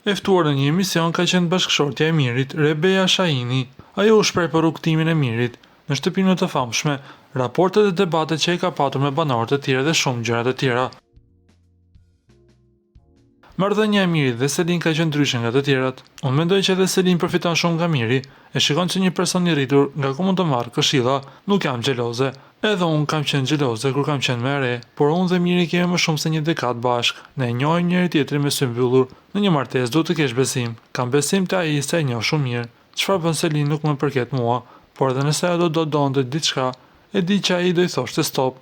E ftuar në një emision ka qenë bashkëshortja e Mirit, Rebeja Shahini. Ajo u shpreh për rrugëtimin e Mirit, në shtëpinë më të famshme, raportet dhe debatet që ai ka patur me banorët e tjerë dhe shumë gjëra të tjera. Marrëdhënia e Mirit dhe Selin ka qenë ndryshe nga të tjerat. Unë mendoj që edhe Selin përfiton shumë nga Miri, e shikon si një person i rritur nga ku mund të marrë këshilla. Nuk jam xheloze. Edhe unë kam qenë xheloze kur kam qenë më e re, por unë dhe Miri kemi më shumë se një dekadë bashkë. Ne e njohim njëri-tjetrin me sy mbyllur. Në një martesë duhet të kesh besim. Kam besim te ai se e njoh shumë mirë. Çfarë bën Selin nuk më përket mua, por edhe nëse ajo do do donte diçka, e di që ai do i thoshte stop.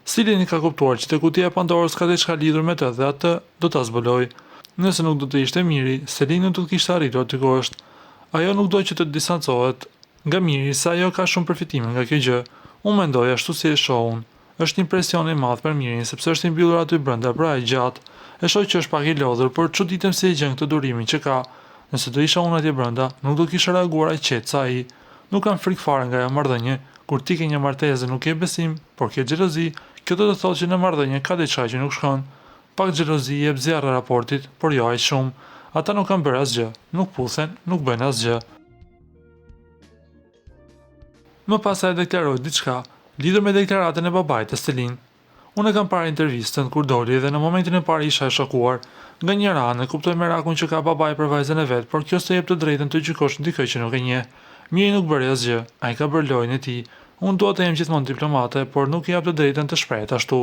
Selini ka kuptuar që te kutia e Pandorës ka diçka lidhur me të dhe atë do ta zbulojë. Nëse nuk do të ishte Miri, Selini nuk do të kishte arritur aty ku është. Ajo nuk do që të distancohet nga Miri se ajo ka shumë përfitime nga kjo gjë. Unë mendoj ashtu si e shoh unë. Është një presion i madh për Mirin sepse është i mbyllur aty brenda për aq gjatë. E shoh që është pak i lodhur, por çuditem si e gjen këtë durimin që ka. Nëse do isha unë atje brenda, nuk do kisha reaguar aq qetë sa ai. Nuk kam frikë fare nga ajo marrëdhënie. Kur ti ke një martesë dhe nuk ke besim, por ke xhelozi, kjo do të thotë që në marrëdhënie ka diçka që nuk shkon. Pak xhelozi i jep zjarr raportit, por jo aq shumë. Ata nuk kanë bërë asgjë, nuk puthen, nuk bëjnë asgjë. Më pas ajo deklaroi diçka lidhur me deklaratën e babait të Selin. Unë e kam parë intervistën kur doli dhe në momentin e parë isha e shokuar. Nga njëra anë e kuptoj merakun që ka babai për vajzën e vet, por kjo s'të jep të drejtën të gjykosh dikë që nuk e njeh. Miri nuk bëri asgjë, ai ka bërë lojën e tij. Unë dua të jem gjithmonë diplomate, por nuk i jap të drejtën të shprehet ashtu.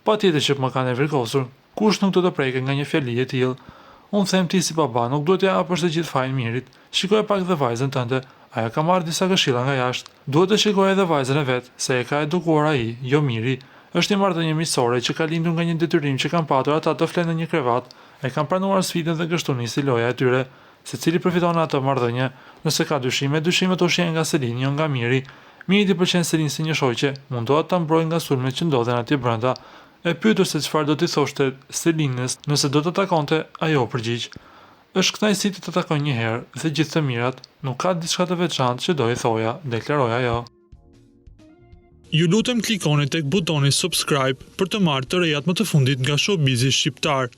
Patjetër që më ka nevrikosur. Kush nuk do të prekej nga një fjali e tillë? Unë them ti si baba nuk duhet t'ia japësh të gjithë fajin Mirit. Shikoje pak dhe vajzën tënde, ajo ka marrë disa këshilla nga jashtë. Duhet të shikojë edhe vajzën e vet, se e ka edukuar ai, jo Miri. Është një marrëdhënie miqësore që ka lindur nga një detyrim që kanë patur ata të flenë në një krevat. E kanë pranuar sfidën dhe kështu nisi loja e tyre. Secili përfiton në atë marrëdhënie. Nëse ka dyshime, dyshimet ushqehen nga Selin, jo nga Miri. Mirit i pëlqen Selin si një shoqe, mundohet ta mbrojë nga sulmet që ndodhin atje brenda. E pyetur se çfarë do t'i thoshte Selinës nëse do ta takonte, ajo u përgjigj, Është kënaqësi të të takoj një herë dhe gjithë të mirat, nuk ka diçka të veçantë që do i thoja, deklaroi ajo. Ju lutem klikoni tek butoni subscribe për të marrë të rejat më të fundit nga showbizi shqiptar.